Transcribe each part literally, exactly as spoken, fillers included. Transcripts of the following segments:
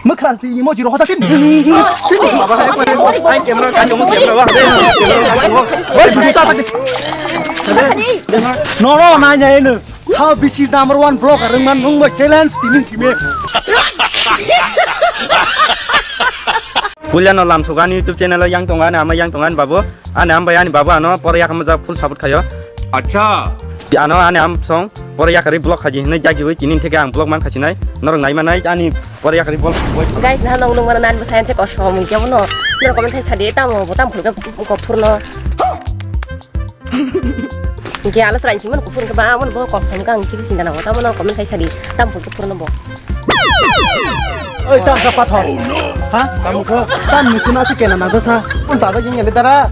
Mwkhra twi imo jiro hoda tin. Baba, hai, hai, hai, camera, hai, camera, camera, hai, camera, hai, camera. Oi, judi ta ta. Noro na nya eno. Sao bisi number one vlogger wngman nungbo challenge tini time. Puilano lamsok ani YouTube channel o yang tongo ani ama yang tongo ani babu. Ani am bai ani babu ano poro yakhamajak full support khayo. Acha. Ano ani am song poro yakarwi vlog khaji hinwi jagiwi tini theke ang vlog man khasinai. Norok nai manai ani poro yakarwi vlog. Guys, na nong nung mana nan bwsai se kosom hwnkhe bono. Norok comment khai sadi tamo bo tam khulke kophurno. Hwnkhe alas rai simon kuphur hwnkhe ba amon bo kok sam kang kisi sinda nango tamo nang comment khai sadi tam kuphur no bo. Oi tam ka pathor. Ha? Tam ko tam ni suna si kena nang sa. Un ta ba jing le dara.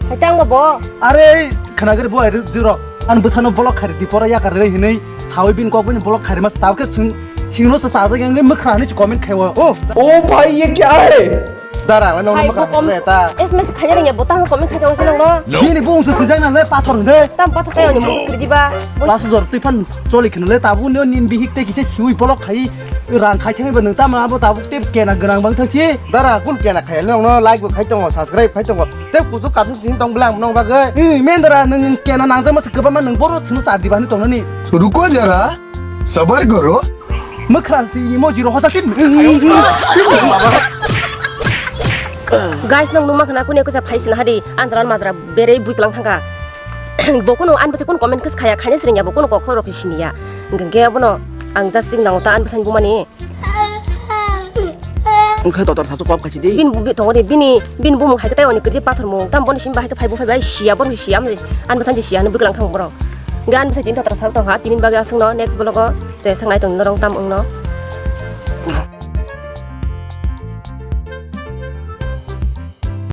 Hai tang bo bo. Are khana gari bo ai zero. An bwsano block khari di pora ya kar re hinai. Sawi bin kok bin block khari mas tab ke sing sing no sa sa jeng ngai mkhra ni comment khai wa. Oh. O bhai ye kya hai? Dara, wala nang Hai, makar bo kom-, sa ta. S M S khaina ringya, bo tang comment khaina wasa nang no. Bini bung se sujai na le pathor hinde. Tam pathor kayo ni mo kri diba. Bo Last jor twi phan choli khna le tabu no nin bihik te kise siwi polok khai rang khai thang ba nang tam abo tabu te kena grang bang thang chi. Dara, kun kena khai nang no like bo khai tongo, subscribe khai tongo. Te kuju kapsa sing tong blang nang bagwi. Ni men dara nang kena nang jama se kaba ma nang boro sunu sa diba ni tong ni. Ruko jara, sabar karo. Mwkhra twi imo jiro hoda tin. Guys, nang numa khana kunya kusa phai sina hadi anjara majra berei bui klang thangka. Bo kuno an bese kun comment khas khaya khaina sringya bo kuno kok khorok siniya. Hingke abono ang just sing nango ta an bese bumani. Wngkha totor sasu kok khachi di. Bin bu tongo de bini bin bumung hai khe tai oni kri pathor mung tam boni sim bahai khe phai bu phai bai siya boni siya an bese siya no bui klang thang borok. Gan bese tin totor sak tong ha tinin bagi asung no next vlog o se sangnai tong norong tam wngno.